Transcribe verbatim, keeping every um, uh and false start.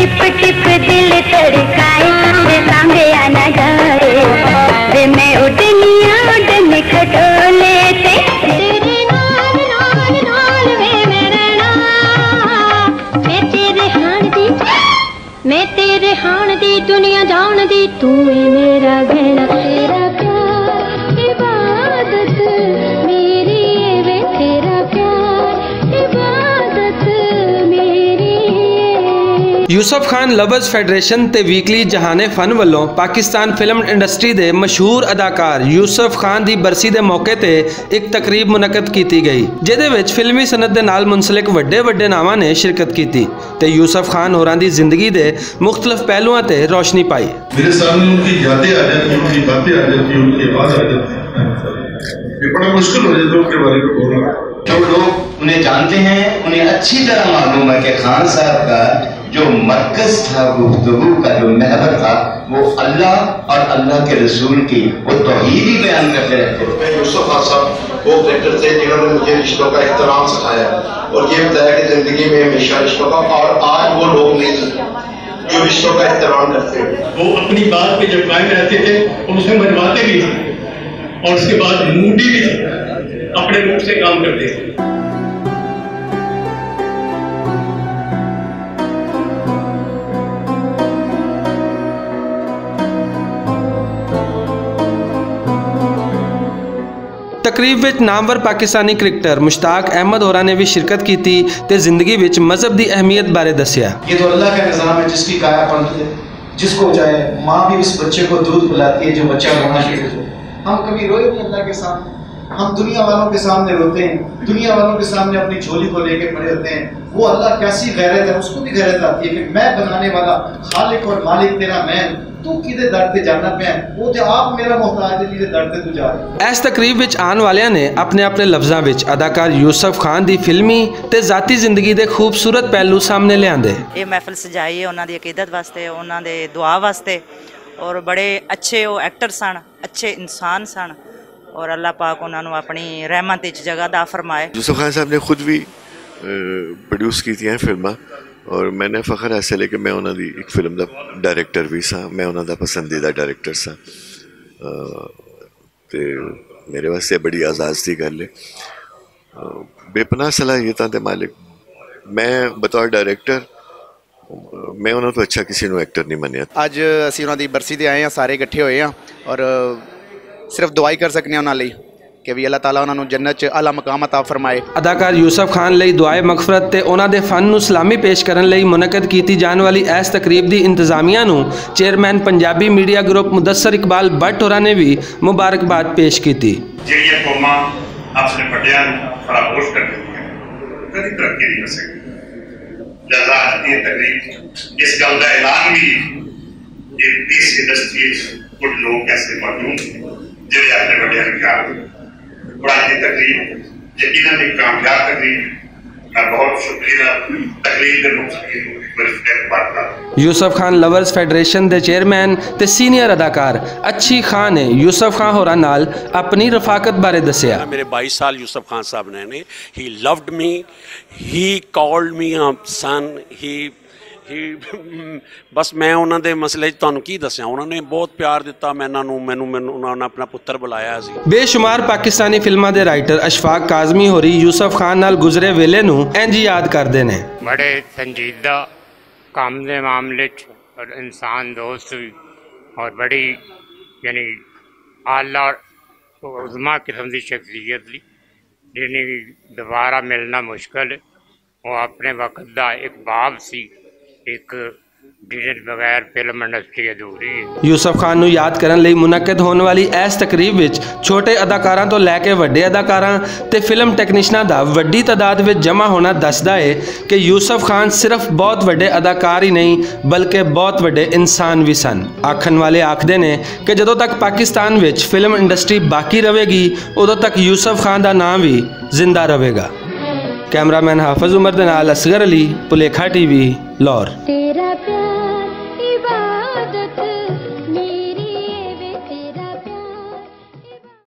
ٹپ ٹپ دل تڑکائے، تے سانبیا نہ جائے، وے میں اڈنیاں اڈن کھٹولے تے۔ تیرے نال، نال، نال وے میں رہنا، میں تیرے ہان دی، میں تیرے ہان دی دنیا جان دی، تو ہی میرا گہنا۔ تیرا پیار عبادت میری، وے تیرا پیار عبادت میری۔ یوسف خان لورز فیڈریشن تے ویکلی جہان فن ولوں پاکستان فلم انڈسٹری دے مشہور اداکار یوسف خان دی برسی دے موقع تے اک تقریب منعقد کیتی گئی، جدے وچ فلمی صنعت دے نال منسلک وڈے وڈے ناواں نے شرکت کیتی تے یوسف خان ہوراں دی زندگی دے مختلف پہلوؤں تے روشنی پائی۔ میرے سامنے ان کی یادیں آ جاتی ہیں، ان کی باتیں آ جاتی ہیں، ان کی آواز آ جاتی ہے۔ یہ بڑا مشکل ہو جاتا ہے ان کے بارے میں بولنا۔ جو لوگ انہیں جانتے ہیں، انہیں اچھی طرح معلوم ہے کہ خان صاحب کا جو مرکز تھا، گفتگو کا جو محور تھا، وہ اللہ اور اللہ کے رسول کی وہ توحید ہی بیان کرتے رہتے تھے۔ یوسف خان صاحب وہ کریکٹر تھے جنہوں نے مجھے رشتوں کا احترام سکھایا اور یہ بتایا کہ زندگی میں ہمیشہ رشتوں کا، اور آج وہ لوگ نہیں ہیں جو رشتوں کا احترام کرتے ہیں۔ وہ اپنی بات پہ جب قائم رہتے تھے، وہ اسے منواتے بھی تھے اور اس کے بعد موڈی بھی تھے، اپنے منہ سے کام کرتے تھے۔ تقریب وچ نامور پاکستانی کرکٹر مشتاق احمد ہوراں نے وی شرکت کیتی تے زندگی وچ مذہب دی اہمیت بارے دسیا۔ یہ تو اللہ کا نظام ہے، جس کی کایا پلٹ ہے، جس کو چاہے، ماں بھی اس بچے کو دودھ پلاتی ہے جو بچہ رونا شروع ہو جائے۔ ہم کبھی روئے نہیں اللہ کے سامنے، ہم دنیا والوں کے سامنے روتے ہیں، دنیا والوں کے سامنے اپنی جھولی کو لے کے کھڑے ہوتے ہیں۔ وہ اللہ کیسی غیرت ہے، اس کو بھی غیرت آتی ہے کہ میں بنانے والا خالق اور مالک تیرا میں ہوں، تو کدے در تے جانا پیا ہے، وہ تے آپ میرا محتاج ہے، جدے در تے تو جا رہے۔ اس تقریب وچ آن والیاں نے اپنے اپنے لفظاں وچ اداکار یوسف خان دی فلمی تے ذاتی زندگی دے خوبصورت پہلو سامنے لیاندے۔ یہ محفل سجائی ہے انہاں دی عقیدت واسطے، انہاں دے دعا واسطے، اور بڑے اچھے وہ ایکٹر سن، اچھے انسان سن، اور اللہ پاک انہاں نوں اپنی رحمت وچ جگہ عطا فرمائے۔ یوسف خان صاحب نے خود بھی پروڈیوس کیتی ہیں فلماں، اور میں نے فخر حاصل ہے کہ میں انہاں دی ایک فلم دا ڈائریکٹر بھی سا، میں انہاں دا پسندیدہ ڈائریکٹر سا۔ تے میرے واسطے بڑی اعزاز دی گل ہے۔ بے پناہ صلاحیتاں دے مالک، میں بطور ڈائریکٹر، میں انہاں تو اچھا کسی نوں ایکٹر نہیں منیا۔ اج اسی انہاں دی برسی تے آئے ہاں، سارے اکٹھے ہوئے ہاں، اور صرف دعا ہی کر سکنے ہاں انہاں لئی کہ وی اللہ تعالیٰ انہاں نوں جنت چ اعلیٰ مقام عطا فرمائے۔ اداکار یوسف خان لئی دعائے مغفرت تے انہاں دے فن نوں سلامی پیش کرن لئی منعقد کیتی جان والی ایس تقریب دی انتظامیہ نوں چیئرمین پنجابی میڈیا گروپ مدثر اقبال بٹ ہوراں نے وی مبارکباد پیش کیتی۔ جہڑیاں قوماں اپنے وڈیاں نوں فراموش کر دندیاں، کدی ترقی نہیں کر سکدی۔ لہذا اج دی تقریب اس گل دا اعلان بھی ہے کہ اس انڈسٹری وچ کچھ لوگ ایسے موجود ہیں جہڑے اپنے وڈیاں نوں پیار دے۔ اور اج دی تقریب یقیناً ایک کامیاب تقریب ہے۔ میں بہت شکریہ تقریب دے مقصد یوسف خان لورز فیڈریشن دے چیئرمین تے سینئر اداکار اچھی خان نے یوسف خان ہوراں نال اپنی رفاقت بارے دسیا۔ میرے بائیس سال یوسف خان صاحب نے، نے، he loved me, he called me a son, he, he, بس میں انہاں دے مسئلے 'چ تانوں کی دسیاں، انہاں نے بہت پیار دتا میں انہاں نوں، مینوں، مینوں انہاں نے اپنا پتر بلایا سی۔ بے شمار پاکستانی فلماں دے رائٹر اشفاق کاظمی ہوری یوسف خان نال گزرے ویلے نوں انج یاد کردے نے۔ بڑے سنجیدہ کام دے معاملے 'چ اور انسان دوست بھی، اور بڑی، یعنی، اعلیٰ اور عظمیٰ قسم دی شخصیت دی، جنہیں دوبارہ ملنا مشکل ہے۔ وہ اپنے وقت دا ایک باب سی، ایک جنہیں بغیر فلم انڈسٹری ادھوری ہے۔ یوسف خان نوں یاد کرن لئی منعقد ہون والی ایس تقریب وچ چھوٹے اداکاراں توں لے کے وڈے اداکاراں تے فلم ٹیکنیشناں دا وڈی تعداد وچ جمع ہونا دسدا ہے کہ یوسف خان صرف بہت وڈے اداکار ہی نہیں، بلکہ بہت وڈے انسان وی سن۔ آکھن والے آکھدے نے کہ جدوں تک پاکستان وچ فلم انڈسٹری باقی رہے گی، ادوں تک یوسف خان دا ناں وی زندہ رہے گا۔ کیمرہ مین حافظ عمر دے نال اصغر علی، پلیکھا ٹی وی، لاہور۔ تیرا پیار